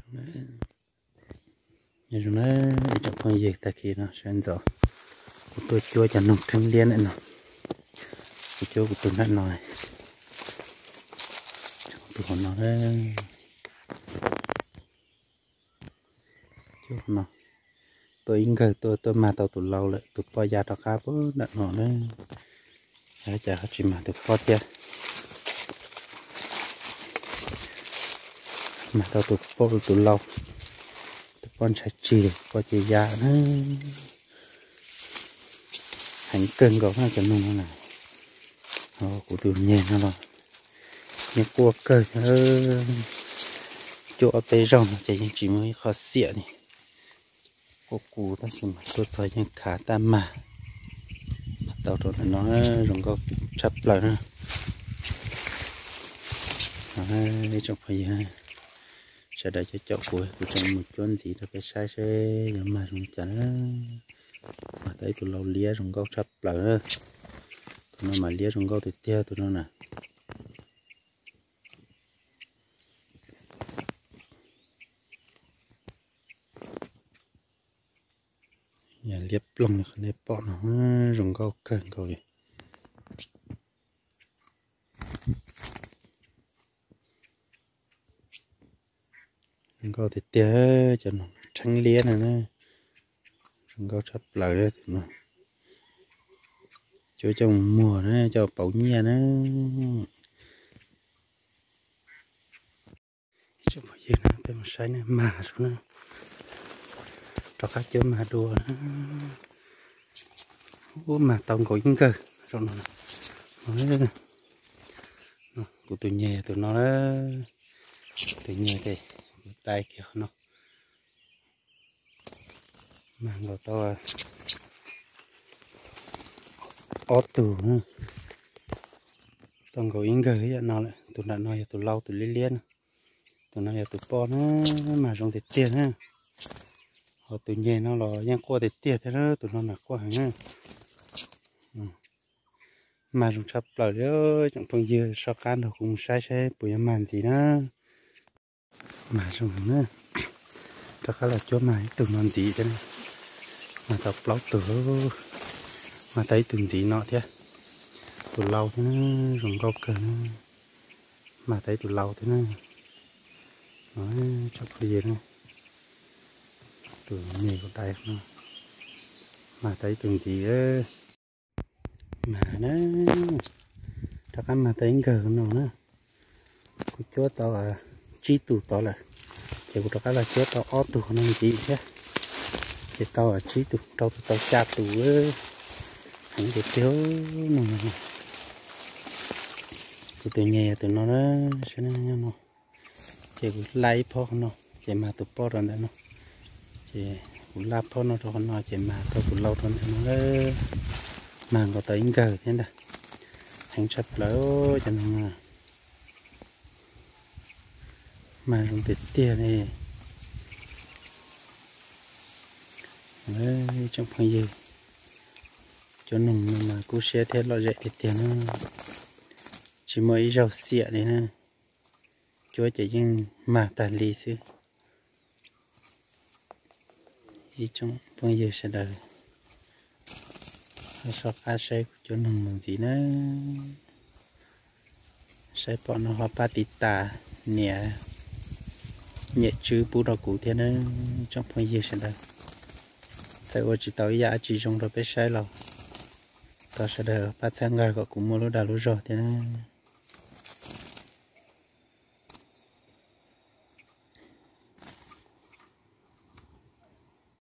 Nyob zoo na ib tsoom phooj ywg, tag kis no sawv ntxov kuv tuaj cuab cov noog rheeb liab ntawm no. Kuv cuab kuv tus nram no, tus hauv no, cuab no. Tuaj ib nkawg tuaj, tuaj mag tau tus lau lawm, tus poj ya rov qab puag nram no na. Cas ho tsis mag tus poj thiab? Mag tau tus poj, tus lau, tus poj ntshai tsig, tus poj ces ya na. Heev kawg nkaus na cov noog no na. Kuv tus nyeg no los yeej quaj kawg thiab. Cuab ob peb zaug no ces yeej tsis muaj ib qho xiam li. Quaj qus tab sis mas tuaj txog yeej khav tag, mag tau rau ntawm no, zoo nkauj tshaj plaws na. Ib tsoom phooj ywg, sawv daws caum caum kuv, kuv tseem mus cuab ntxiv rau peb saib seb yuav mag zoo li cas na. Mag tau ib tug lau liab zoo nkauj tshaj plaws na. Tus no mas liab zoo nkauj tiag tiag tus no na. Yog liab ploog li qhov nej pom no, zoo nkauj kawg nkaus li. Zoo nkauj tiag tiag, cov noog rheeb liab no na. Zoo nkauj tshaj plaws li tus no. Cuab coj mus muag na, coj pauv nyiaj na. Ib tsoom phooj ywg na, peb mus saib na, mag zoo na. Rov qab cuab mag dua na. Ub, mag tau nkaus ib nkawg zaum no. Kuv tus nyeg yog tus no, tus nyeg ces kuv dai kiag qhov no. Mag nkaus tau ob tug, tau nkaus ib nkawg ib yam no lawm. Tus nram no yog tus lau tus liab liab na, tus no yog tus poj na, mag zoo tiag tiag na. Ho tus nyeg no los yeej quaj tiag tiag thiab na, tus no mas quaj heev na. Mag zoo tshaj plaws li, tsoom phooj ywg soj qab nrog kuv mus saib saib puas yuav mag ntxiv na. Mag zoo heev na. Rov qab los cuab mag ib tug no ntxiv thiab na. Mag tau plaub tug, mag tau ib tug ntxiv no thiab. Tus lau thiab na, zoo nkauj kawg na. Mag tau ib tug lau thiab na. Tsoom phooj ywg na, tus nyeg kuv dai no, mag tau ib tug ntxiv. Mag na, rov qab mag tau ib nkawg no na. Kuv cuab tau tsib tus tod lawm, ces kuv rov qab los cuab tau ob tug no ntxiv thiab, ces tau tsib tus, rau tus tau xya tus. Heev tiag tiag no. Kuv tus nyeg yog tus no na, saib nyob no. Ces kuv laj ib phob qhov no, ces mag tus poj rau ntawm no. Ces kuv laj phob no rau qhov no, ces mag tau tus lau rau ntawm no. Mag nkaus tau ib nkawg thiab ntag. Heev tshaj plaws cov no. Mag zoo tiag tiag li. Ib tsoom phooj ywg, cov noog no mas kub siab thiab lom zem tiag tiag na. Tsis muaj ib zaug xiam li na. Cuab ces yeej mag tag li xwb. Ib tsoom phooj ywg sawv daws ho soj qab saib kuv cov noog mus ntxiv na. Saib pom no ho pab tiv tas niam Nyem Tswb pub rau kuv thiab na. Tsoom phooj ywg sawv daws, txawm ua tsis tau ib yam dab tsi zoo rau peb saib los thov sawv daws pab txhawb nqa kom kuv muaj lub dag lub zog thiab na.